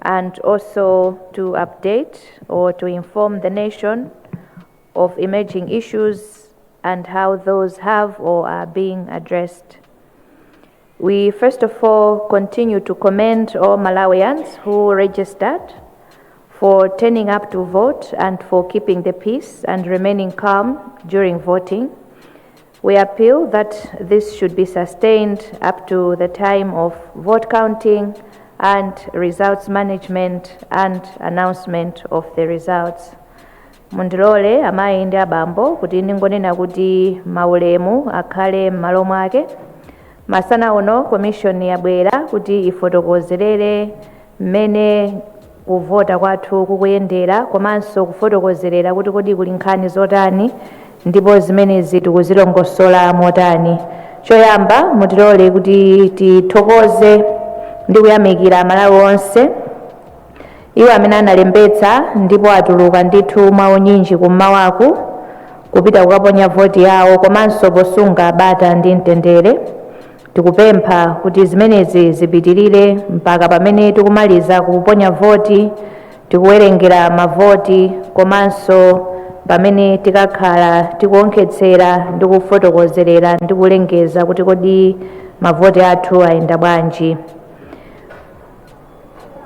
And also to update or to inform the nation of emerging issues and how those have or are being addressed. We first of all continue to commend all Malawians who registered for turning up to vote and for keeping the peace and remaining calm during voting. We appeal that this should be sustained up to the time of vote counting and results management and announcement of the results. Mundilole, amayi ndi abambo, kuti ndingonena kuti maulemu akhale m'malo mwake. Masana uno commission yabwera kuti ifotokozerere mmene kuvota kwathu kukuyendera, komanso kufotokozerera kuti kodi kuli nkhani zotani ndipo zimenezi tikuzilongosola motani. Choyamba, mutilole kuti tithokoze ndi kuyamikira Amalawi onse, iwo amene analembetsa ndipo atuluka ndithu mwaunyinji kummawaku kupita kukaponya voti yawo, komanso posunga bata ndi mtendere. Tikupempha kuti zimenezi zipitirire mpaka pamene tikumaliza kuponya voti, tikuwerengera mavoti, komanso pamene tikakhala tikuonkhetsera ndi kufotokozerera ndi kulengeza kuti kodi mavoti athu ayenda bwanji.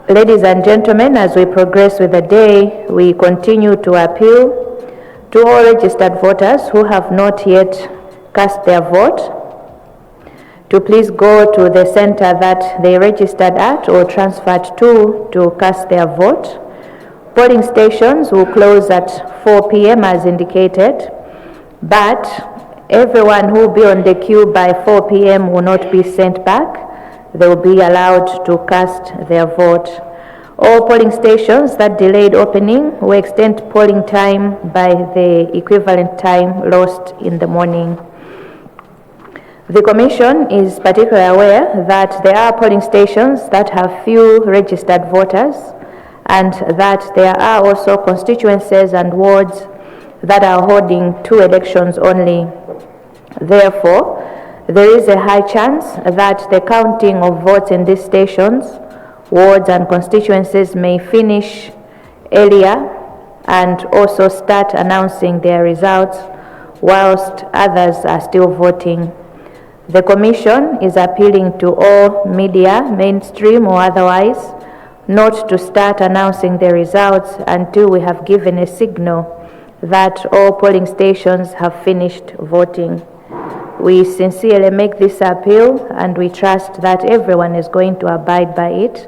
Ladies and gentlemen, as we progress with the day, we continue to appeal to all registered voters who have not yet cast their vote to please go to the center that they registered at or transferred to cast their vote. Polling stations will close at 4 p.m. as indicated, but everyone who will be on the queue by 4 p.m. will not be sent back. They will be allowed to cast their vote. All polling stations that delayed opening will extend polling time by the equivalent time lost in the morning. The Commission is particularly aware that there are polling stations that have few registered voters and that there are also constituencies and wards that are holding two elections only. Therefore, there is a high chance that the counting of votes in these stations, wards and constituencies may finish earlier and also start announcing their results whilst others are still voting. The Commission is appealing to all media, mainstream or otherwise, not to start announcing the results until we have given a signal that all polling stations have finished voting. We sincerely make this appeal and we trust that everyone is going to abide by it.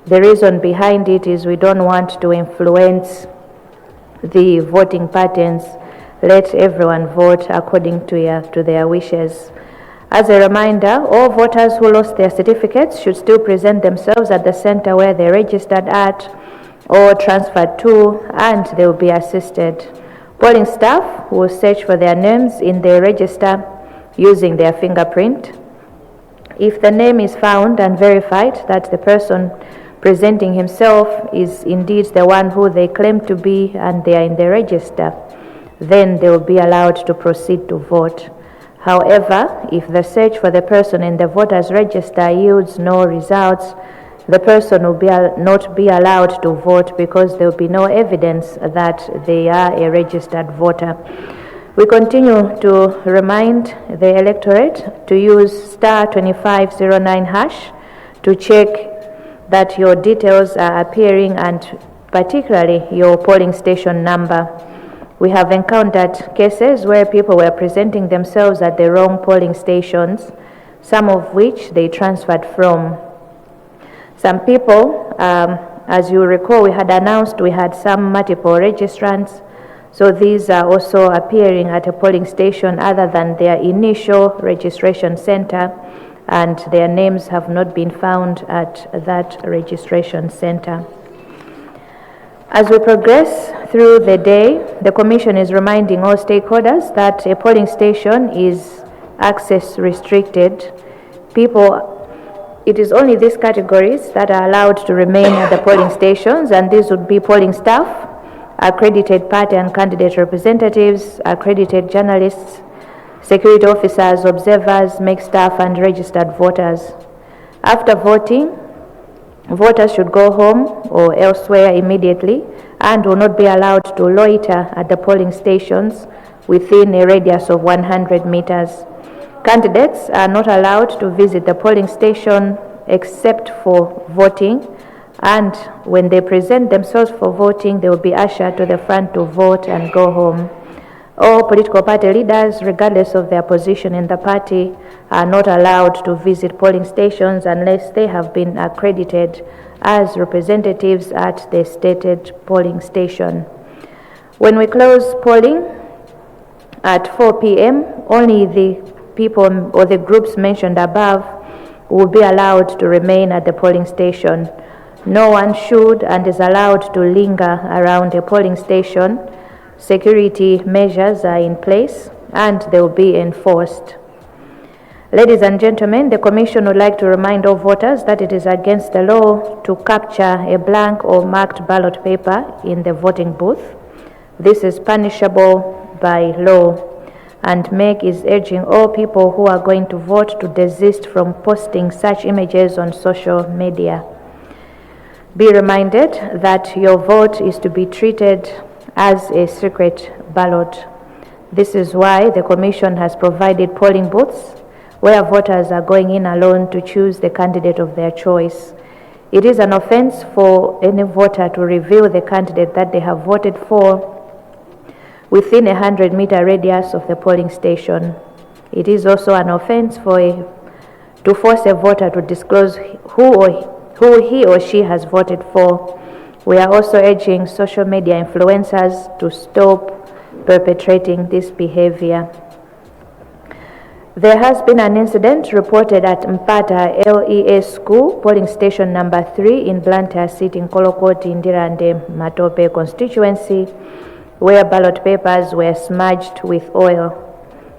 The reason behind it is we don't want to influence the voting patterns. Let everyone vote according to their wishes. As a reminder, all voters who lost their certificates should still present themselves at the center where they registered at or transferred to, and they will be assisted. Polling staff will search for their names in the register using their fingerprint. If the name is found and verified that the person presenting himself is indeed the one who they claim to be and they are in the register, then they will be allowed to proceed to vote. However, if the search for the person in the voters register yields no results, the person will not be allowed to vote because there will be no evidence that they are a registered voter. We continue to remind the electorate to use *2509# to check that your details are appearing and particularly your polling station number. We have encountered cases where people were presenting themselves at the wrong polling stations, some of which they transferred from. Some people, as you recall, we had announced we had some multiple registrants, so these are also appearing at a polling station other than their initial registration center, and their names have not been found at that registration center. As we progress through the day, the Commission is reminding all stakeholders that a polling station is access restricted. It is only these categories that are allowed to remain at the polling stations, and these would be polling staff, accredited party and candidate representatives, accredited journalists, security officers, observers, MEC staff, and registered voters. After voting, Voters should go home or elsewhere immediately and will not be allowed to loiter at the polling stations within a radius of 100 meters. Candidates are not allowed to visit the polling station except for voting, and when they present themselves for voting, they will be ushered to the front to vote and go home. All political party leaders, regardless of their position in the party, are not allowed to visit polling stations unless they have been accredited as representatives at the stated polling station. When we close polling at 4 p.m., only the people or the groups mentioned above will be allowed to remain at the polling station. No one should and is allowed to linger around a polling station. Security measures are in place and they will be enforced. Ladies and gentlemen, the Commission would like to remind all voters that it is against the law to capture a blank or marked ballot paper in the voting booth. This is punishable by law, and MEC is urging all people who are going to vote to desist from posting such images on social media. Be reminded that your vote is to be treated as a secret ballot. This is why the Commission has provided polling booths where voters are going in alone to choose the candidate of their choice. It is an offense for any voter to reveal the candidate that they have voted for within a 100-meter radius of the polling station. It is also an offense to force a voter to disclose who he or she has voted for. We are also urging social media influencers to stop perpetrating this behavior. There has been an incident reported at Mpata LEA School, polling station number 3 in Blantyre City, Nkolokoti, Ndirande, Matope constituency, where ballot papers were smudged with oil.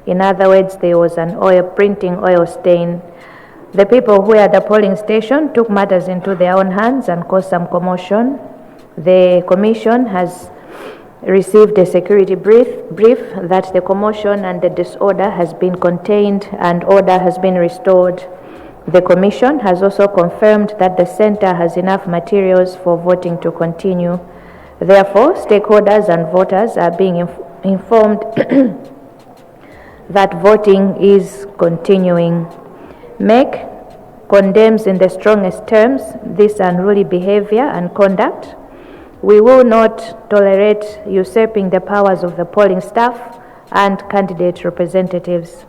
In other words, there was an oil printing oil stain. The people who were at the polling station took matters into their own hands and caused some commotion. The Commission has received a security brief that the commotion and the disorder has been contained and order has been restored. The Commission has also confirmed that the center has enough materials for voting to continue. Therefore, stakeholders and voters are being informed that voting is continuing. MEC condemns in the strongest terms this unruly behavior and conduct. We will not tolerate usurping the powers of the polling staff and candidate representatives.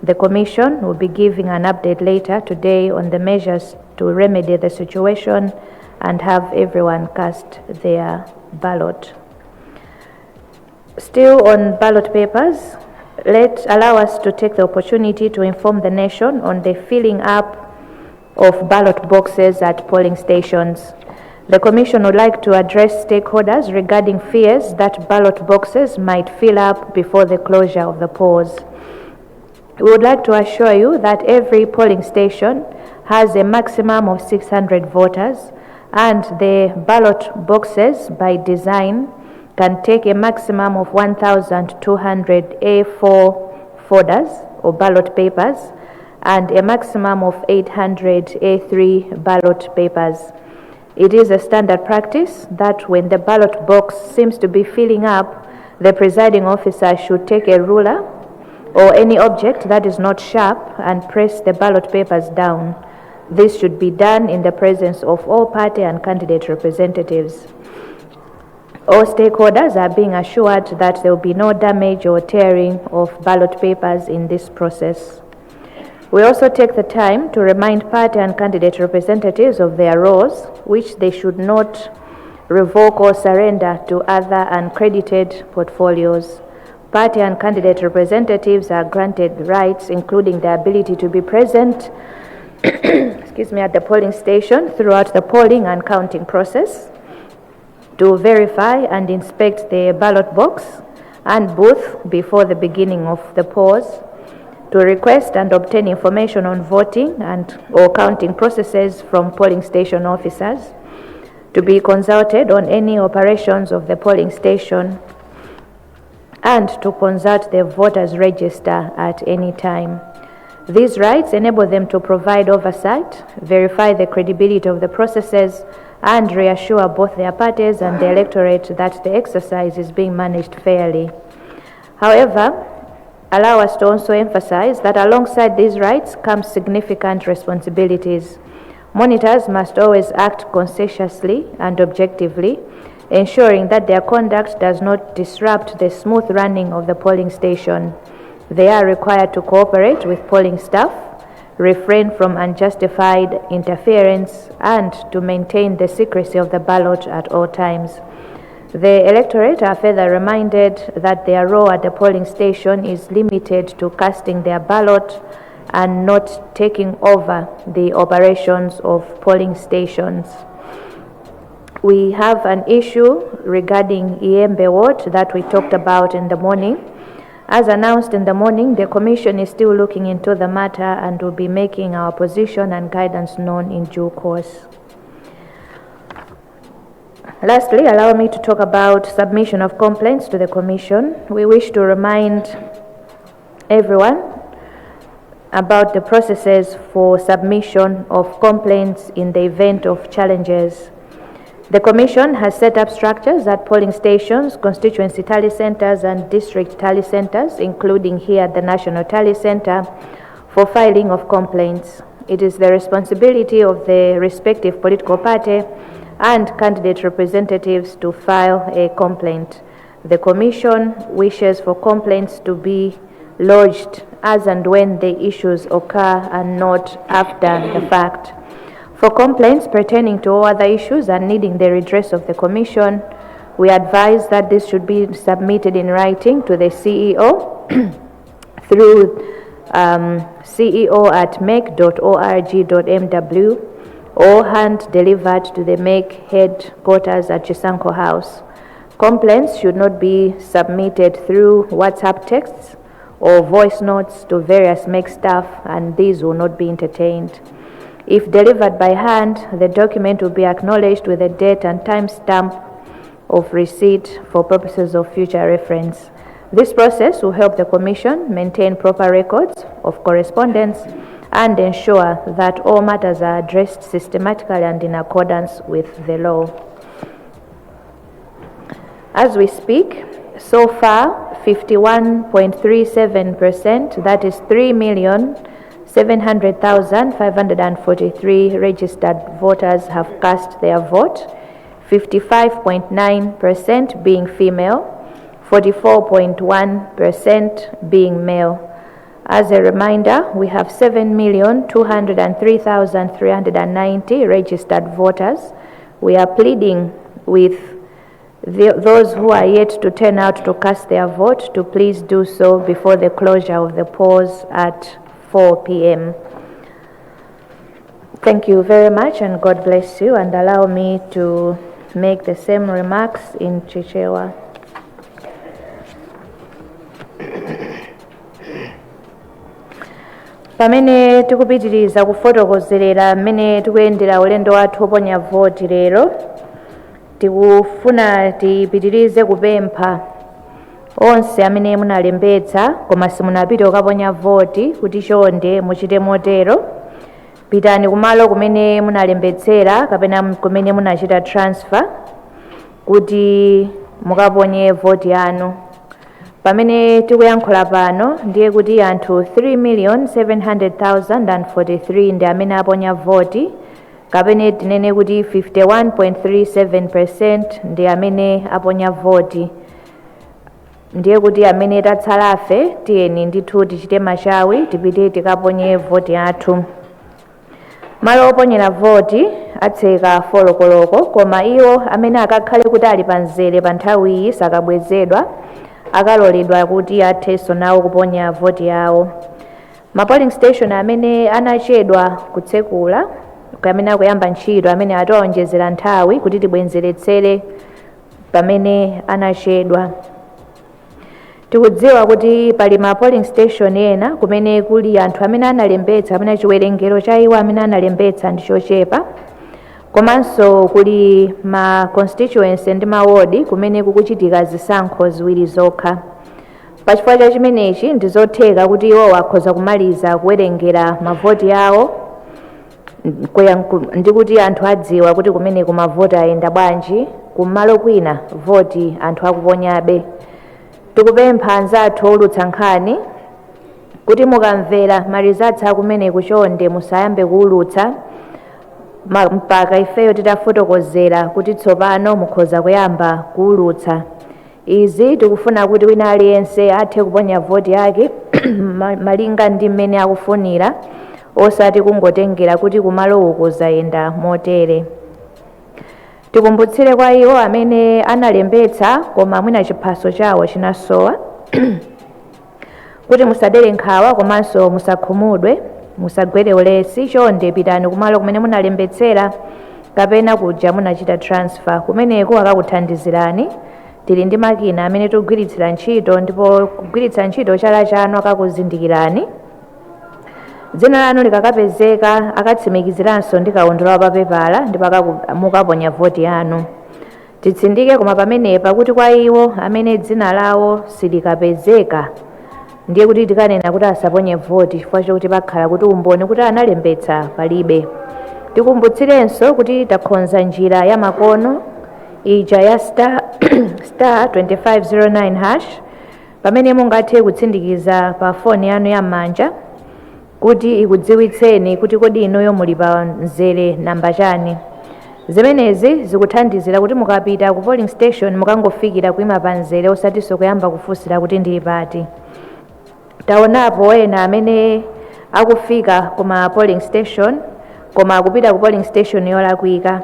The Commission will be giving an update later today on the measures to remedy the situation and have everyone cast their ballot. Still on ballot papers, let allow us to take the opportunity to inform the nation on the filling up of ballot boxes at polling stations. The Commission would like to address stakeholders regarding fears that ballot boxes might fill up before the closure of the polls. We would like to assure you that every polling station has a maximum of 600 voters, and the ballot boxes by design can take a maximum of 1,200 A4 folders or ballot papers and a maximum of 800 A3 ballot papers. It is a standard practice that when the ballot box seems to be filling up, the presiding officer should take a ruler or any object that is not sharp and press the ballot papers down. This should be done in the presence of all party and candidate representatives. All stakeholders are being assured that there will be no damage or tearing of ballot papers in this process. We also take the time to remind party and candidate representatives of their roles, which they should not revoke or surrender to other uncredited portfolios. Party and candidate representatives are granted rights, including the ability to be present at the polling station throughout the polling and counting process, to verify and inspect the ballot box and booth before the beginning of the polls, to request and obtain information on voting and or counting processes from polling station officers, to be consulted on any operations of the polling station, and to consult the voters register at any time. These rights enable them to provide oversight, verify the credibility of the processes, and reassure both their parties and the electorate that the exercise is being managed fairly. However, allow us to also emphasize that alongside these rights come significant responsibilities. Monitors must always act conscientiously and objectively, ensuring that their conduct does not disrupt the smooth running of the polling station. They are required to cooperate with polling staff, refrain from unjustified interference, and to maintain the secrecy of the ballot at all times. The electorate are further reminded that their role at the polling station is limited to casting their ballot and not taking over the operations of polling stations. We have an issue regarding Iyembe Ward that we talked about in the morning. As announced in the morning, the Commission is still looking into the matter and will be making our position and guidance known in due course. Lastly, allow me to talk about submission of complaints to the Commission. We wish to remind everyone about the processes for submission of complaints in the event of challenges. The Commission has set up structures at polling stations, constituency tally centers, and district tally centers, including here at the National Tally Center, for filing of complaints. It is the responsibility of the respective political party and candidate representatives to file a complaint. The Commission wishes for complaints to be lodged as and when the issues occur and not after the fact. For complaints pertaining to all other issues and needing the redress of the Commission, we advise that this should be submitted in writing to the CEO through ceo@mec.org.mw or hand delivered to the MEC headquarters at Chisanko House. Complaints should not be submitted through WhatsApp texts or voice notes to various MEC staff, and these will not be entertained. If delivered by hand, the document will be acknowledged with a date and time stamp of receipt for purposes of future reference. This process will help the Commission maintain proper records of correspondence and ensure that all matters are addressed systematically and in accordance with the law. As we speak, so far, 51.37%, that is 3,700,543 registered voters have cast their vote, 55.9% being female, 44.1% being male. As a reminder, we have 7,203,390 registered voters. We are pleading with those who are yet to turn out to cast their vote to please do so before the closure of the polls at 4 p.m. Thank you very much, and God bless you, and allow me to make the same remarks in Chichewa. Pamene tikupitiriza kufotokozerera mmene tikuyendera ulendo wathu oponya voti lero, tikufuna tipitirize kupempha onse amene munalembetsa koma simunapite kukaponya voti kuti chonde muchite motero. Pitani kumalo kumene munalembetsera kapena kumene munachita transfer kuti mukaponye voti yanu. Pamene tikuyankhula pano, ndiye kuti anthu 3,700,043 ndi amene aponya voti, kapena tinene kuti 51.37% ndi amene aponya voti. Ndiye kuti amene tatsalafe, tiyeni ndithu tichite machawi, tipite tikaponye voti yathu. Malo oponyera voti atseka 4 koloko, koma iwo amene akakhale kuti ali pa mzere pa nthawiyi sakabwezedwa, akaloledwa kuti athenso nawo kuponya voti yawo. Ma polling station amene anachedwa kutsekula, amene akuyamba ntchito, amene atiwonjezera nthawi kuti tibwenzeretsere pamene anachedwa. Tikudziwa kuti pali ma polling station ena kumene kuli anthu amene analembetsa, amene chiwerengero cha iwo amene analembetsa ndi chochepa, komanso kuli ma constituency ndi ma ward kumene kukuchitika zisankho ziwiri zokha. Pachifukwa cha chimenechi, ndizotheka kuti iwowo akhoza kumaliza kuwerengera mavoti awo ndi kuti anthu adziwa kuti kumeneku mavoti ayenda bwanji. Kumalo kwina voti anthu akuponyabe. Tikupempha anzathu owulutsa nkhani kuti mukamvera ma results akumeneku, chonde musayambe kuwulutsa mpaka ifeyo titafotokozera kuti tsopano mukhoza kuyamba kuwulutsa. Izi tikufuna kuti wina aliyense athe kuponya voti yake malinga ndi mmene akufunira, osati kungotengera kuti kumalo uku zayenda motere. Tikumbutsire kwa iwo amene analembetsa koma mwina chiphaso chawo chinasowa kuti musadere nkhawa komanso musakhumudwe, musagwere ulesi. Chonde pitani kumalo kumene munalembetsera kapena kuja munachita transfer. Kumeneko akakuthandizirani. Tili ndi makina amene tikugwiritsira ntchito, ndipo kugwiritsa ntchito chala chanu akakuzindikirani. Dzina lanu likakapezeka, akatsimikiziranso ndi kaundula wa papepala ndipo mukaponya voti yanu. Titsindike koma pamenepa kuti kwa iwo amene dzina lawo silikapezeka, ndiye kuti tikanena kuti asaponye voti, chifukwa chokuti pakhala kuti umboni kuti analembetsa palibe. Tikumbutsirenso kuti takonza njira ya makono ija ya **2509#, pamene mungathe kutsindikiza pa foni yanu yam'manja kuti ikudziwitseni kuti kodi inuyo muli pa mzere namba chani. Zimenezi zikuthandizira kuti mukapita ku polling station mukangofikira kuima pa mzere, osatinso kuyamba kufunsira kuti ndili pati. Taonapo ena amene akufika kuma polling station koma akupita ku polling station yolakwika,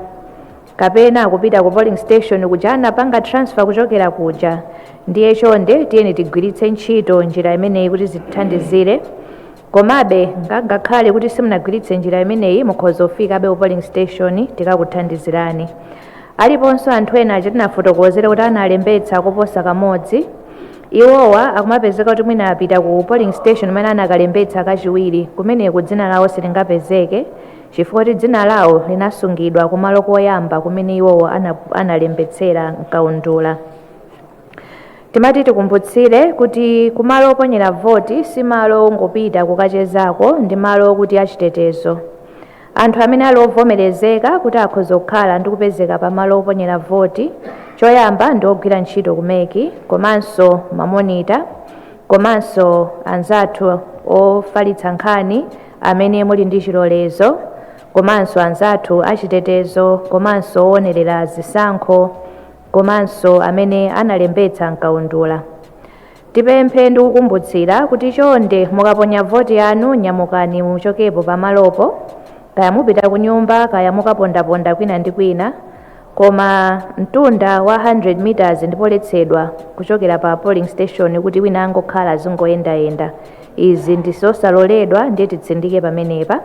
kapena akupita ku polling station kuja anapanga transfer kuchokera kuja. Ndiye chonde tiyeni tigwiritse ntchito njira imeneyi kuti zitithandizire. Komabe ngakhale kuti simunagwiritse njira imeneyi, mukhoza kufikabe ku polling station, tikakuthandizirani. Aliponso anthu ena aja tinafotokozera kuti analembetsa koposa kamodzi. Iwowa akumapezeka kuti mwina apita ku polling station imene anakalembetsa kachiwiri. Kumeneku dzina lawo silingapezeke, chifukwa kuti dzina lawo linasungidwa kumalo koyamba kumene iwowo analembetsera mkaundula. Timati tikumbutsire kuti kumalo oponyera voti si malo ongopita kukachezako, ndi malo okuti achitetezo. Anthu amene ali ovomerezeka kuti akhoza kukhala ndi kupezeka pamalo oponyera voti, choyamba ndi ogwira ntchito ku MEC, komanso ma monitor, komanso anzathu ofalitsa nkhani amene muli ndi chilolezo, komanso anzathu achitetezo, komanso owonerera zisankho, komanso amene analembetsa mkaundula. Tipemphe ndi kukumbutsira kuti chonde mukaponya voti yanu, nyamukani muchokepo pamalopo, kaya mupita ku nyumba, kaya mukapondaponda kwina ndi kwina, koma mtunda wa 100 meters ndipoletsedwa kuchokera pa polling station kuti wina angokhala azingoyendayenda. Izi ndi zosaloledwa, ndiye titsindike pamenepa.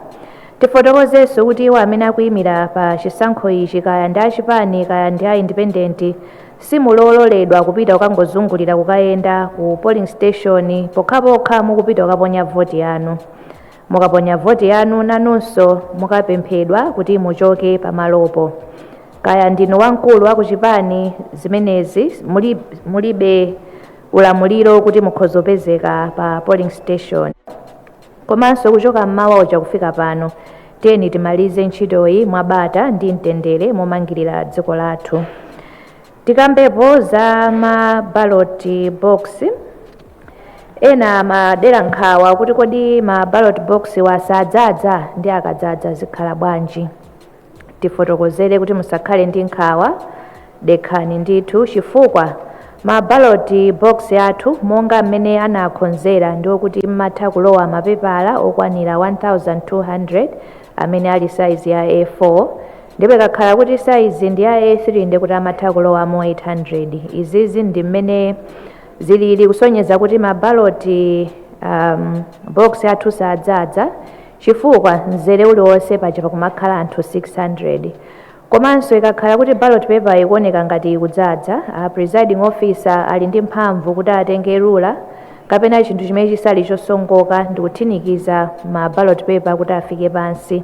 Tifotokozenso kuti iwo amene akuyimira pa chisankho ichi, kaya ndi achipani kaya ndi a independent, simulololedwa kupita kukangozungulira, kukayenda ku polling station, pokhapokha mukupita kukaponya voti yanu. Mukaponya voti yanu, nanunso mukapemphedwa kuti muchoke pamalopo. Kaya ndinu wamkulu wa kuchipani, zimenezi mulibe ulamuliro kuti mukhoza kupezeka pa polling station. Komanso kuchoka mmawa uja kufika pano, tiyeni timalize ntchitoyi mwabata ndi mtendere momangirira dziko lathu. Tikambepo za ma ballot box. Ena amadera nkhawa kuti kodi ma ballot box wasadzadza, ndi akadzadza zikhala bwanji? Tifotokozere kuti musakhale ndi nkhawa, dekhani ndithu, chifukwa ma ballot box athu monga mmene anakonzera ndiokuti mmatha kulowa mapepala okwanira 1200 amene ali size ya A4, ndipo ikakhala kuti size ndi ya A3, ndikuti amatha kulowamo 800. Izizi ndi mmene zilili, kusonyeza kuti ma ballot box athu sadzadza, chifukwa mzere uliwonse paja pakumakhala anthu 600. Komanso ikakhala kuti ballot paper ikuoneka ngati ikudzadza, a presiding officer ali ndi mphamvu kuti atenge rula kapena chinthu chimene chisali chosongoka ndi kuthinikiza ma ballot paper kuti afike pansi.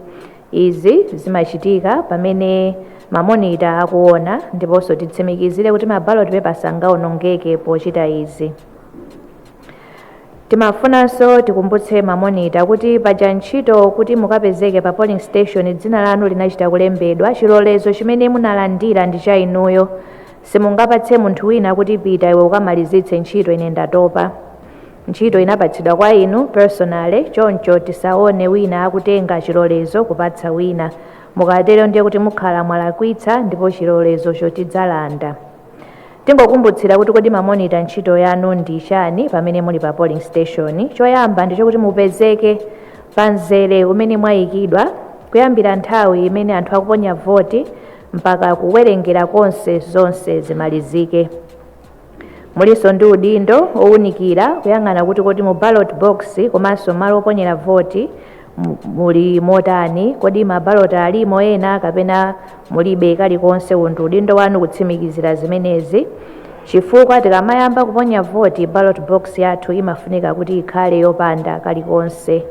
Izi zimachitika pamene ma monitor akuona, ndiponso titsimikizire kuti ma ballot paper sangaonongeke pochita izi. Timafunanso tikumbutse ma monitor kuti paja ntchito kuti mukapezeke pa polling station, dzina lanu linachita kulembedwa. Chilolezo chimene munalandira ndi cha inuyo. Simungapatse munthu wina kuti, "Pita iwe ukamalizitse ntchito, ine ndatopa." Ntchito inapatsidwa kwa inu personally. Choncho tisaone wina akutenga chilolezo kupatsa wina. Mukatero ndiye kuti mukhala mwalakwitsa ndipo chilolezo tidzalanda. Tingokumbutsira kuti kodi ma monitor ntchito yanu ndi chani pamene muli pa polling station? Choyamba ndichokuti mupezeke pa mzere umene mwayikidwa kuyambira nthawi imene anthu akuponya voti mpaka kuwerengera konse zonse zimalizike. Mulinso ndi udindo owunikira, kuyang'ana kuti kodi mu ballot box komanso malo oponyera voti muli motani, kodi mabaloti alimo ena kapena mulibe kalikonse. Uwu ndi udindo wanu kutsimikizira zimenezi, chifukwa tikamayamba kuponya voti, ballot box yathu imafunika kuti ikhale yopanda kalikonse.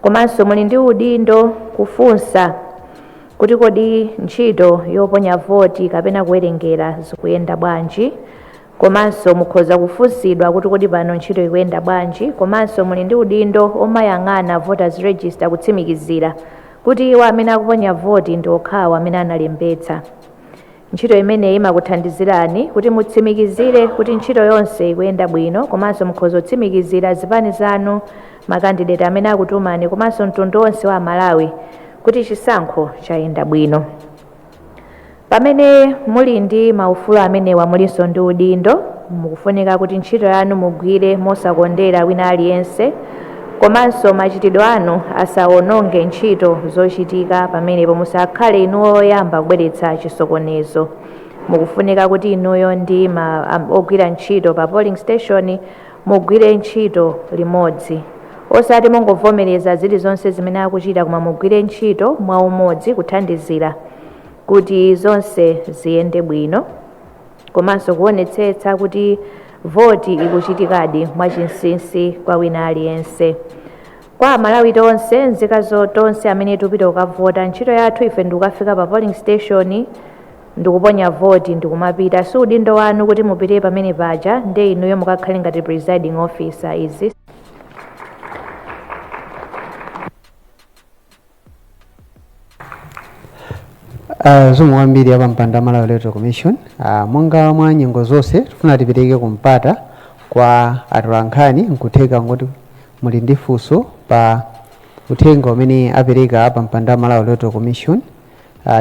Komanso muli ndi udindo kufunsa kuti kodi ntchito yoponya voti kapena kuwerengera zikuyenda bwanji. Komanso mukhoza kufunsidwa kuti kodi pano ntchito ikuyenda bwanji. Komanso muli ndi udindo omayang'ana voters register, kutsimikizira kuti iwo amene akuponya voti ndi okhawo amene analembetsa. Ntchito imeneyi imakuthandizirani kuti mutsimikizire kuti ntchito yonse ikuyenda bwino. Komanso mukhoza kutsimikizira zipani zanu, ma candidate amene akutumani, komanso mtundu wonse wa Malawi kuti chisankho chayenda bwino. Pamene muli ndi maufulu amenewa, mulinso ndi udindo. Mukufunika kuti ntchito yanu mugwire mosakondera wina aliyense, komanso machitidwe anu asawononge ntchito zochitika pamenepo. Musakhale inu oyamba kubweretsa chisokonezo. Mukufunika kuti inuyo ndi ogwira ntchito pa polling station mugwire ntchito limodzi, osati mungovomereza zilizonse zimene akuchita, koma mugwire ntchito mwaumodzi kuthandizira kuti zonse ziyende bwino, komanso kuonetsetsa kuti voti ikuchitikadi mwachinsinsi kwa wina aliyense. Kwa Amalawi tonse, nzika tonse amene tikupita kukavota, ntchito yathu ife ndikukafika pa polling station ndikuponya voti ndikumapita. Si udindo wanu kuti mupite pamene paja nde inuyo mukakhale ngati presiding officer. Izi Zikomo kwambiri apampando a Malawi Electoral Commission. Monga mwa nyengo zonse, tifuna tipereke kumpata kwa atolankhani. Nkutheka ngoti muli ndi funso pa uthenga umene apereka apampando a Malawi Electoral Commission.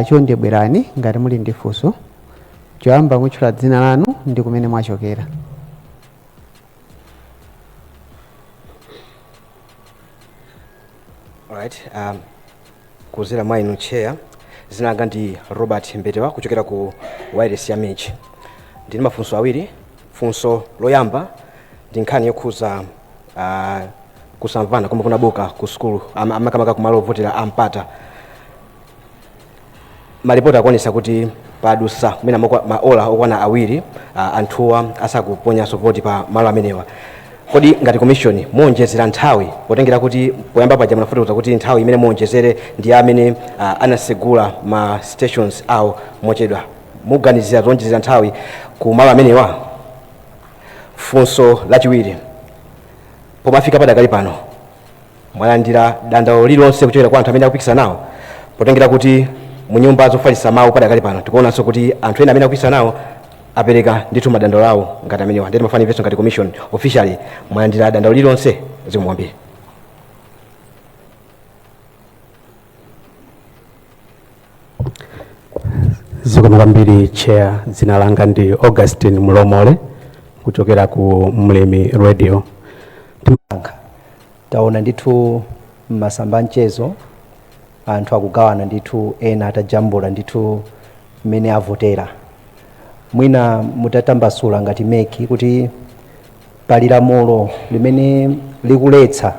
Chonde bwerani ngati muli ndi funso. Choyamba mutchula dzina lanu ndi kumene mwachokera. Alright, kuzera mwa inu Chair, zina langa ndi Robert Mbetewa kuchokera ku wireless ya Mij. Ndine mafunso awiri. Funso loyamba ndi nkhani yokhuza kusamvana komwe kunabuka ku sukulu, amakamaka kumalo ovotera ampata. Malipoti akuonesa kuti padusa kumene maola okwana 2 anthuwa asakuponyanso voti pa malo amenewa. Kodi ngati commission muonjezera nthawi, potengera kuti poyamba paja munafotokoza kuti nthawi imene muonjezere ndi amene anasegula ma stations awo mochedwa, muganizira zonjezera nthawi ku malo amenewa? Funso lachiwiri, pomafika padakali pano, mwalandira dandaulo lililonse kuchokera kwa anthu amene akupikisana nawo, potengera kuti mu nyumba zofalitsa mawu padakali pano tikuonanso kuti anthu ena amene akupikisana nawo apereka ndithu madandaulo awo ngati amenewa? Ndeti mafani ngati commission officially mwalandira dandaulo lililonse? Zikomo kwambiri. Zikomo kwambiri, Chair. Dzina langa ndi Augustin Mulomole kuchokera ku Mlimi Radio. Taona ndithu m'masamba mchezo anthu akugawana ndithu, ena atajambula ndithu mmene avotera. Mwina mutatambasula ngati MEC kuti pali lamulo limene likuletsa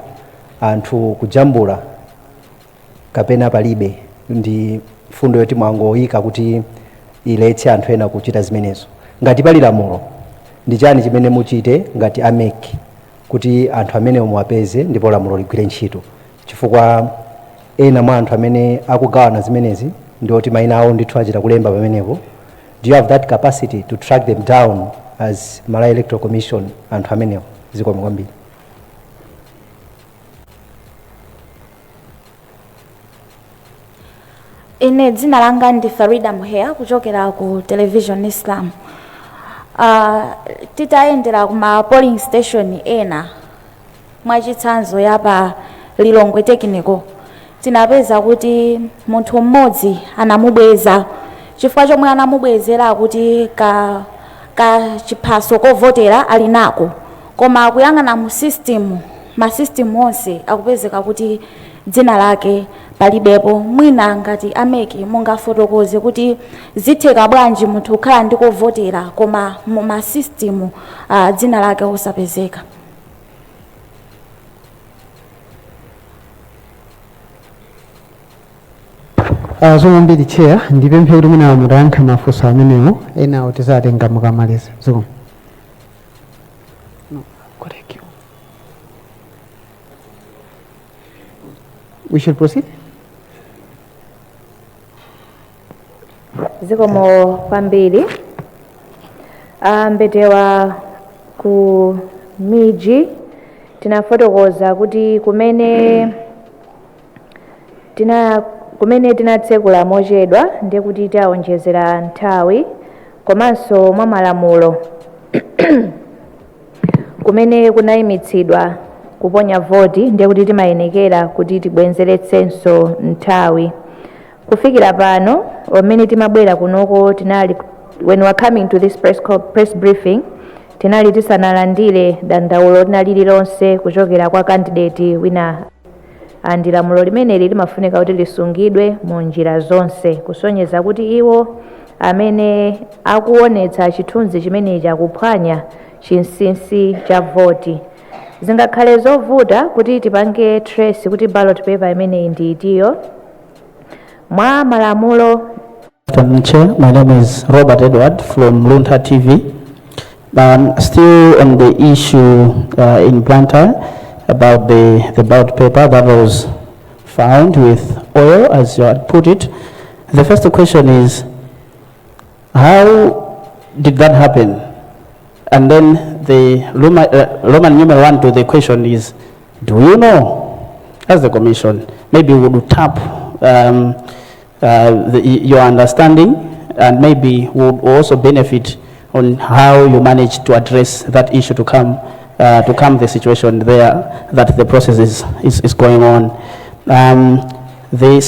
anthu kujambula kapena palibe, ndi mfundo yoti mwangoyika kuti iletse anthu ena kuchita zimenezo? Ngati pali lamulo, ndi chani chimene muchite ngati a MEC kuti anthu amenewo muwapeze ndipo lamulo ligwire ntchito? Chifukwa ena mwa anthu amene akugawana zimenezi ndi oti mayina awo ndithu achita kulemba pamenepo. Do you have that capacity to track them down as Malawi Electoral Commission, anthu amenewo? Zikomo kwambiri. Ine dzina langa ndi Farida Muheya kuchokera ku Television Islam. Titayendera kuma polling station ena, mwachitsanzo yapa Lilongwe Technical, tinapeza kuti munthu mmodzi anamubweza chifukwa chomwe anamubwezera kuti ka chiphaso kovotera ali nako, koma kuyang'ana mu system, ma system onse akupezeka kuti dzina lake palibepo. Mwina ngati a MEC mungafotokoze kuti zitheka bwanji munthu kukhala ndi kovotera koma mu ma system dzina lake osapezeka? Zikomo kwambiri, Chair. Ndipemphe kuti mwina mutayankha mafunso amenewo, enawo tizatenga mukamaliza. Zikomo. No, correct you. We should proceed. Zikomo kwambiri. Mbetewa ku miji tinafotokoza kuti kumene tinatsekula mochedwa ndiye kuti tawonjezera nthawi, komanso mwa malamulo kumene kunayimitsidwa kuponya voti ndiye kuti timayenekera kuti tibwezeretsenso nthawi. Kufikira pano pamene timabwera kunoko, tinali, when we were coming to this press briefing, tinali tisanalandire dandaulo lina lililonse kuchokera kwa candidate wina, and lamulo limeneli limafunika kuti lisungidwe mu njira zonse, kusonyeza kuti iwo amene akuonetsa chithunzi chimenechi akuphwanya chinsinsi cha voti. Zingakhale zovuta kuti tipange trace kuti ballot paper imeneyi ndi itiyo mwa malamulo. Afternoon, Chair. My name is Robert Edward from Luntha TV. Still on the issue in Blantyre about the ballot paper that was found with oil, as you had put it. The first question is, how did that happen? And then the Roman numeral one to the question is, do you know, as the commission, maybe we would tap your understanding and maybe would also benefit on how you managed to address that issue to calm the situation there that the process is going on. The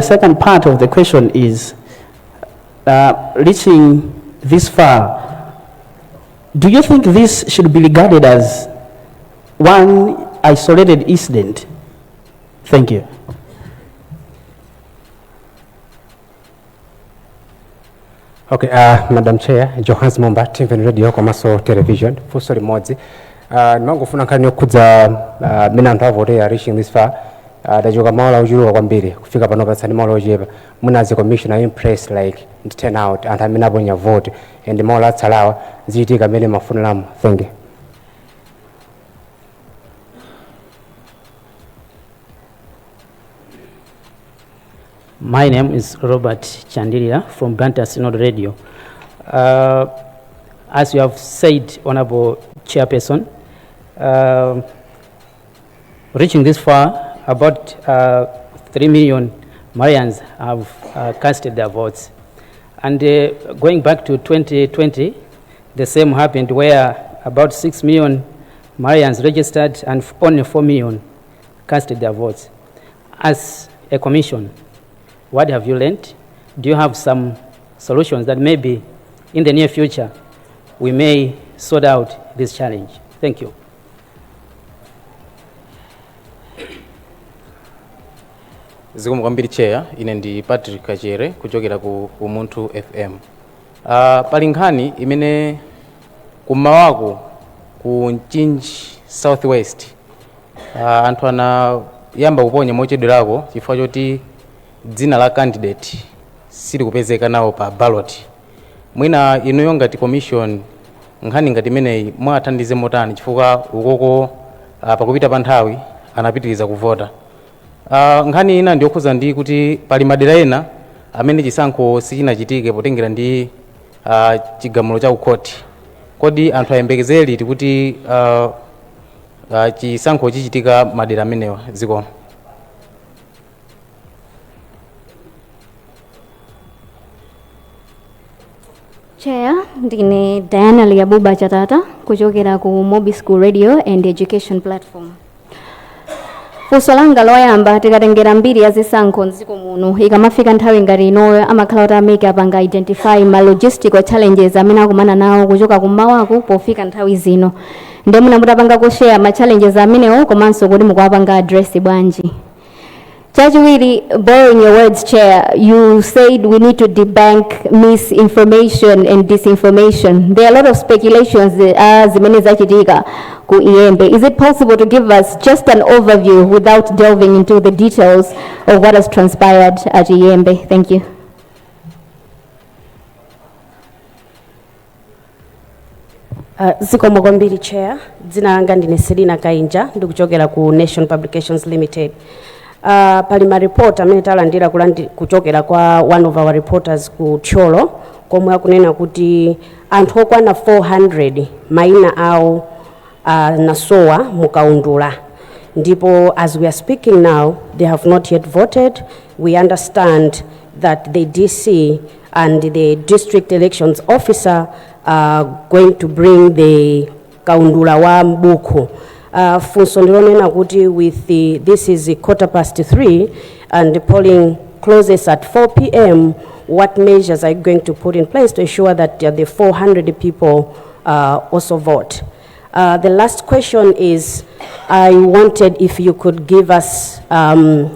second part of the question is, reaching this far, do you think this should be regarded as one isolated incident? Thank you. Okay, Madam Chair, Johannes Momba, TVN Radio komanso Television, funso limodzi. Ndimangofuna nkhani yokhudza mmene anthu avotera reaching this far. Tachoka maola ochuluka kwambiri kufika pano patsani maola ochepa. Muna as a commissioner impressed like ndi turnout, anthu amene aponya vote and maola atsalawa zichitika mmene mafuniramo? Thank you. My name is Robert Chandilia from Blantyre Synod Radio. As you have said, Honorable Chairperson, reaching this far, about 3 million Malawians have casted their votes. And going back to 2020, the same happened where about 6 million Malawians registered and only 4 million casted their votes. As a commission, what have you learned? Do you have some solutions that maybe in the near future we may sort out this challenge? Thank you. Zikomo kwambiri, Chair. Ine ndi Patrick Kachere kuchokera ku Umunthu FM. Pali nkhani imene kumawako ku Mchinji Southwest, anthu anayamba kuponya mochedwerako chifukwa choti dzina la candidate silikupezeka nawo pa ballot. Mwina inuyo ngati commission, nkhani ngati imeneyi mwathandize motani, chifukwa ukoko pakupita pa nthawi anapitiriza kuvota? Nkhani ina ndiyokhuza ndi kuti pali madera ena amene chisankho sichinachitike potengera ndi chigamulo cha kukhoti. Kodi anthu ayembekezere liti kuti chisankho chichitika madera amenewa? Zikomo. Chair, ndine Diana Liabuba Chatata kuchokera ku Mobi School Radio and Education Platform. Funso langa loyamba, tikatengera mbiri ya zisankho mdziko muno, ikamafika nthawi ngati inoyo amakhala kuti a MEC apanga identify ma logistical challenges amene akumana nawo kuchoka kummawaku pofika nthawi zino. Ndiye muna mutapanga kushare ma challenges amenewo komanso kuti mukuwapanga address bwanji. Chachiwiri, borrowing your words, Chair, you said we need to debunk misinformation and disinformation. There are a lot of speculations zimene zachitika ku Iyembe. Is it possible to give us just an overview without delving into the details of what has transpired at Iyembe? Thank you. Zikomo kwambiri, Chair. Dzina langa ndine Selina Kainja, ndikuchokera ku Nation Publications Limited. Pali maripoti amene talandira kuchokera kwa one of our reporters ku Thyolo, komwe akunena kuti anthu okwana 400 mayina awo anasowa mukaundula, ndipo as we are speaking now they have not yet voted. We understand that the DC and the district elections officer are going to bring the kaundula wa mbuku. Funso ndilonena kuti this is 3:15 and the polling closes at 4 p.m., what measures are you going to put in place to ensure that the 400 people also vote? The last question is, I wanted if you could give us an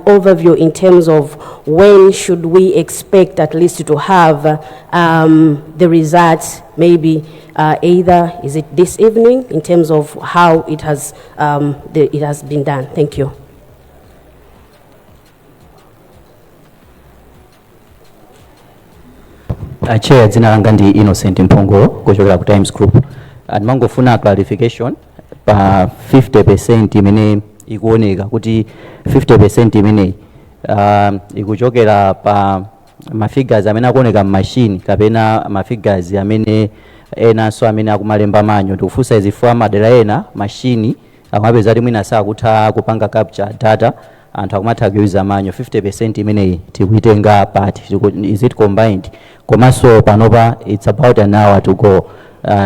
overview in terms of when should we expect at least to have the results, maybe either is it this evening, in terms of how it has been done. Thank you. Chair, dzina langa ndi Innocent Mphongolo kuchokera ku Times Group. Ndimangofuna clarification pa 50% imene ikuoneka kuti 50% imeneyi ikuchokera pa mafigures amene akuoneka m'machine kapena mafigures amene enanso amene akumalemba manual. Ndikufunsa izi chifukwa madera ena machine akumapeza kuti mwina sakutha kupanga capture data, anthu akumatha kuyuza manual. 50% imeneyi tikuitenga pati? Is it combined? Komanso panopa it's about an hour to go,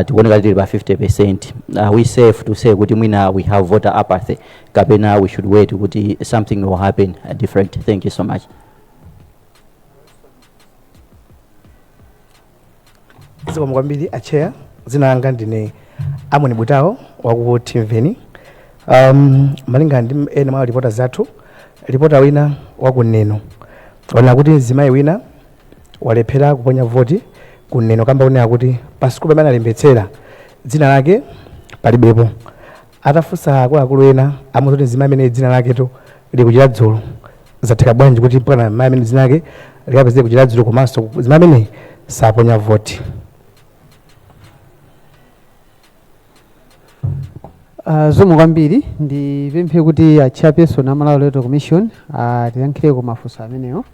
tikuoneka tili pa 50%. Are we safe to say kuti mwina we have voter apathy kapena we should wait kuti something will happen different? Thank you so much. Zikomo kwambiri, a Chair. Dzina langa ndine Amoni Butawo waku Timveni. Malingana ndi ena mwa ripota zathu, ripota wina wakuneno ona kuti mzimayi wina walephera kuponya voti kuneno kamba kunena kuti pa sukulu pamene alembetsera dzina lake palibepo. Atafunsa akuluakulu ena, amuti kuti mzimayi amene dzina laketo likuchita dzulo, zatheka bwanji kuti mpaka mayi amene dzina lake likapezeke kuchita dzulo, komanso mzimayi amene saponya voti? Zikomo kwambiri. Ndipemphe kuti a Chairperson a Malawi Electoral Commission tiyankhireko mafunso amenewo.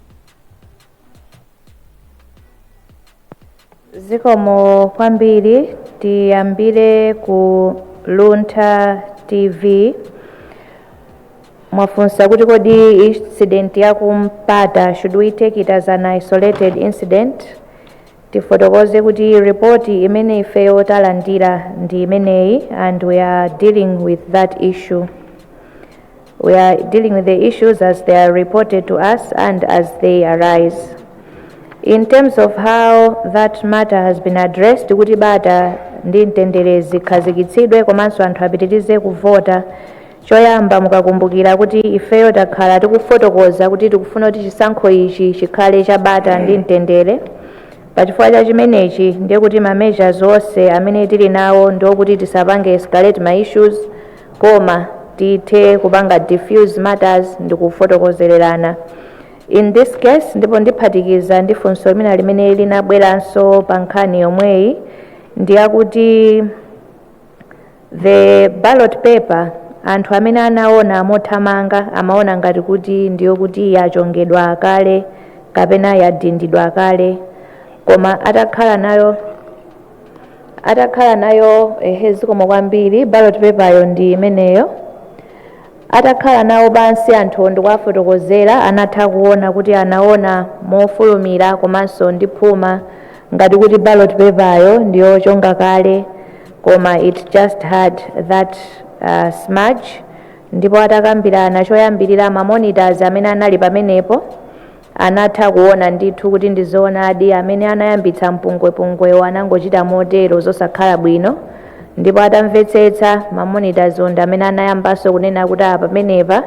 Zikomo kwambiri. Tiyambire ku Luntha TV. Mwafunsa kuti kodi incident yakumpata, should we take it as an isolated incident? Tifotokoze kuti ripoti imene ifeyo talandira ndi imeneyi, and we are dealing with that issue. We are dealing with the issues as they are reported to us and as they arise. In terms of how that matter has been addressed, kuti bata ndi mtendere zikhazikitsidwe komanso anthu apitirize kuvota, choyamba mukakumbukira kuti ifeyo takhala tikufotokoza kuti tikufuna kuti chisankho ichi chikhale cha bata ndi mtendere. Pachifukwa cha chimenechi ndiye kuti ma measures onse amene tili nawo ndiokuti tisapange escalate ma issues, koma tithe kupanga diffuse matters ndi kufotokozererana. In this case, ndipo ndiphatikiza ndi funso limene limene linabweranso pa nkhani yomweyi, ndiyakuti the ballot paper, anthu amene anaona mothamanga amaona ngati kuti ndiyo kuti yachongedwa kale kapena yadindidwa kale, koma atakhala nayo, ehe, zikomo kwambiri, ballot paper yo ndi imeneyo. Atakhala nawo pansi anthu ndikuwafotokozera, anatha kuona kuti anaona mofulumira komanso ndi phuma. Ngati kuti ballot paper yo ndiyochonga kale, koma it just had that smudge. Ndipo atakambirana choyambirira, ma monitors amene anali pamenepo anatha kuona ndithu kuti ndi zoonadi, amene anayambitsa mpungwepungwewo anangochita motero zosakhala bwino. Ndipo atamvetsetsa, ma monitors ndi amene anayambanso kunena kuti apa pamenepa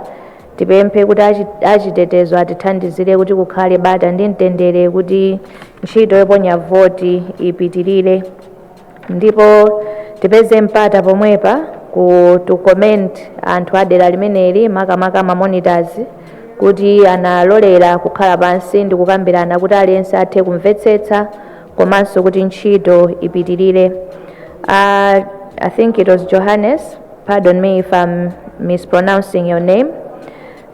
tipemphe kuti achitetezo atithandizire kuti kukhale bata ndi mtendere, kuti ntchito yoponya voti ipitirire. Ndipo tipeze mpata pomwepa ku to commend anthu a dera limeneli, makamaka ma monitors, kuti analolera kukhala pansi ndi kukambirana kuti aliyense athe kumvetsetsa komanso kuti ntchito ipitirire. I think it was Johannes, pardon me if I'm mispronouncing your name.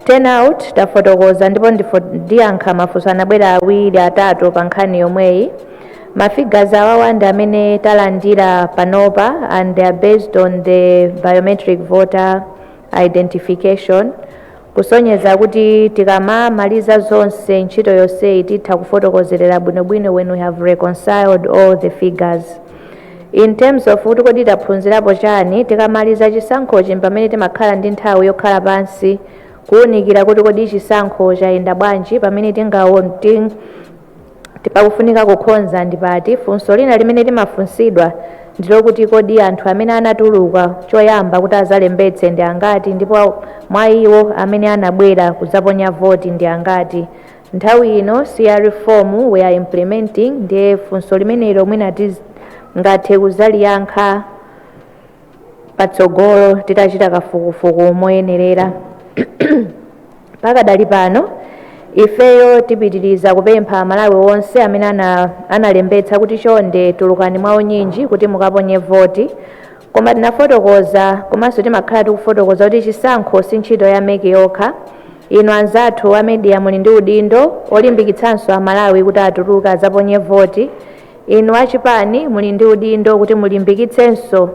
Turnout tafotokoza, ndipo ndiyankha mafunso anabwera awiri, atatu pa nkhani yomweyi. Ma figures awawa ndi amene talandira panopa, and they are based on the biometric voter identification, kusonyeza kuti tikamamaliza zonse, ntchito yonseyi, titha kufotokozerera bwinobwino when we have reconciled all the figures. In terms of kuti kodi taphunzirapo chani, tikamaliza chisankhochi pamene timakhala ndi nthawi yokhala pansi kuwunikira kuti kodi chisankho chayenda bwanji, pamene tingaone tipakufunika kukhonza ndi pati. Funso lina limene timafunsidwa ndilokuti kodi anthu amene anatuluka choyamba kuti azalembetse ndi angati, ndipo mwa iwo amene anabwera kudzaponya voti ndi angati? Nthawi ino si ya reform we are implementing, ndiye funso limenelo mwina ngathe kuzaliyankha patsogolo titachita kafukufuku moyenerera. Pakadali pano ifeyo tipitiriza kupempha Amalawi onse amene analembetsa kuti chonde tulukani mwaunyinji kuti mukaponye voti. Koma tinafotokoza, komanso timakhala tikufotokoza, kuti chisankho si ntchito ya MEC yokha. Inu anzathu a media muli ndi udindo olimbikitsanso Amalawi kuti atuluke adzaponye voti. Inu achipani muli ndi udindo kuti mulimbikitsenso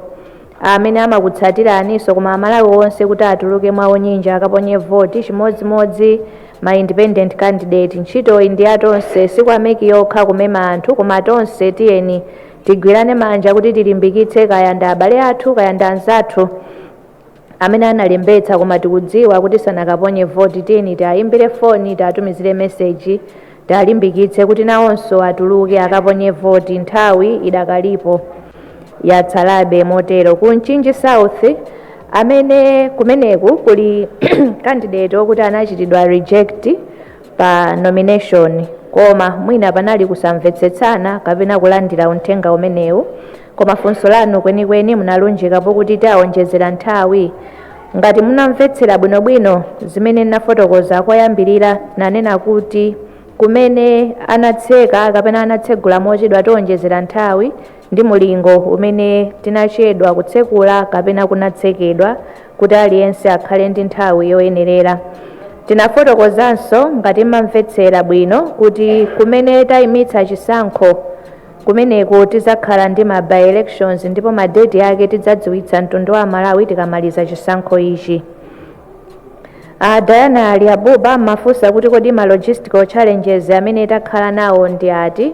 amene amakutsatiraninso, koma Amalawi onse kuti atuluke mwaunyinji akaponye voti, chimodzimodzi ma independent candidate. Ntchitoyi ndi atonse, si kwa MEC yokha kumema anthu, koma tonse tiyeni tigwirane manja kuti tilimbikitse, kaya ndi abale athu, kaya ndi anzathu amene analembetsa koma tikudziwa kuti sanakaponye voti, tiyeni tiayimbire foni, tiatumizire meseji, tialimbikitse kuti nawonso atuluke akaponye voti. Nthawi idakalipo, yatsalabe motero. Ku Mchinji South, amene kumeneku kuli candidate wokuti anachitidwa reject pa nomination, koma mwina panali kusamvetsetsana kapena kulandira uthenga umenewu. Koma funso lanu kwenikweni munalunjikapo kuti tiawonjezera nthawi. Ngati munamvetsera bwinobwino zimene ndinafotokoza koyambirira, nanena kuti kumene anatseka kapena anatsegula mochedwa, tiwonjezera nthawi ndi mulingo umene tinachedwa kutsekula kapena kunatsekedwa, kuti aliyense akhale ndi nthawi yoyenerera. Tinafotokozanso, ngati mmamvetsera bwino, kuti kumene tayimitsa chisankho kumeneko tizakhala ndi ma by elections, ndipo ma date ake tidzadziwitsa mtundu wa Malawi tikamaliza chisankho ichi. Diana Ali Abuba mafunsa kuti kodi ma logistical challenges amene takhala nawo ndi ati?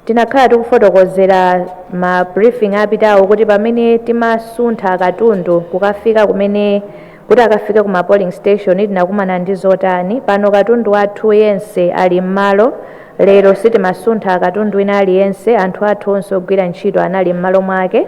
Tinakhala tikufotokozera ma briefing apitawo kuti pamene timasuntha katundu kukafika kumene, kuti akafike kuma polling station, tinakumana ndi zotani. Pano katundu wathu yense ali m'malo. Lero sitimasuntha katundu wina aliyense. Anthu athu onse ogwira ntchito anali m'malo mwake,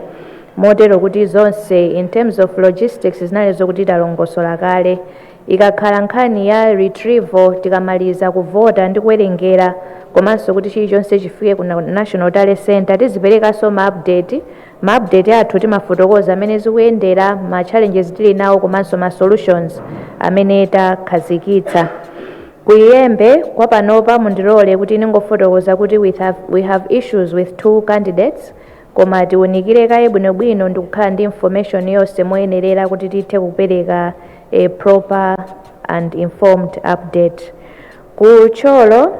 motero kuti zonse in terms of logistics zinali zokuti talongosola kale. Ikakhala nkhani ya retrieval, tikamaliza kuvota ndi kuwerengera komanso kuti chilichonse chifike ku National Tally Center, tiziperekanso ma update. Ma update athu timafotokoza amene zikuyendera, ma challenges tili nawo komanso ma solutions amene takhazikitsa. Kuyembe kwa panopa, mundilole kuti ningofotokoza kuti we have issues with two candidates, koma tiwunikire kaye bwinobwino ndi kukhala ndi information yonse moyenerera kuti tithe kupereka a proper and informed update. Ku Thyolo,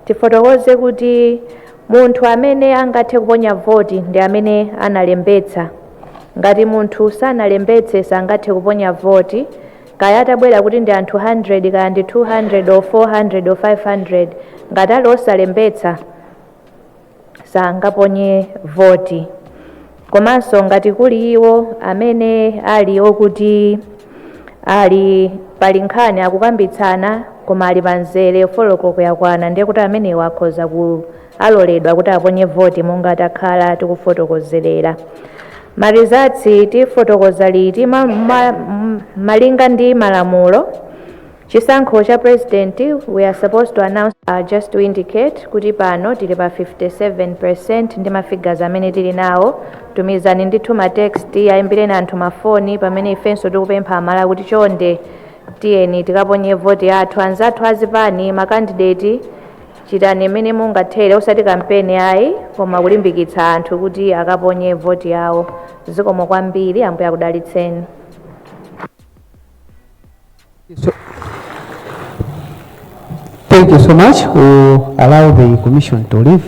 tifotokoze kuti munthu amene angathe kuponya voti ndi amene analembetsa. Ngati munthu sanalembetse, sangathe kuponya voti, kaya atabwera kuti ndi anthu 100, kaya ndi 200 or 400 or 500, ngati ali osalembetsa sangathe kuponya voti. Sangaponye voti. Komanso ngati kuli iwo amene ali okuti ali pali nkhani akukambitsana koma ali pamzere 4 o'clock yakwana, ndiye kuti amenewo akhoza ku aloledwa kuti aponye voti monga takhala tikufotokozerera. Ma results tifotokoza liti? Malinga ndi malamulo, chisankho cha president, we are supposed to announce. Just to indicate kuti pano tili pa 57% ndi ma figures amene tili nawo. Tumizani ndithu ma text, ayimbireni anthu mafoni, pamene ifenso tikupempha Amalawi kuti chonde tiyeni tikaponye voti yathu. Anzathu azipani, ma candidate, chitani imene mungathere, osati kampeni ayi, koma kulimbikitsa anthu kuti akaponye voti yawo. Zikomo kwambiri, Ambuye akudalitseni. So, thank you so much. We'll allow the commission to leave.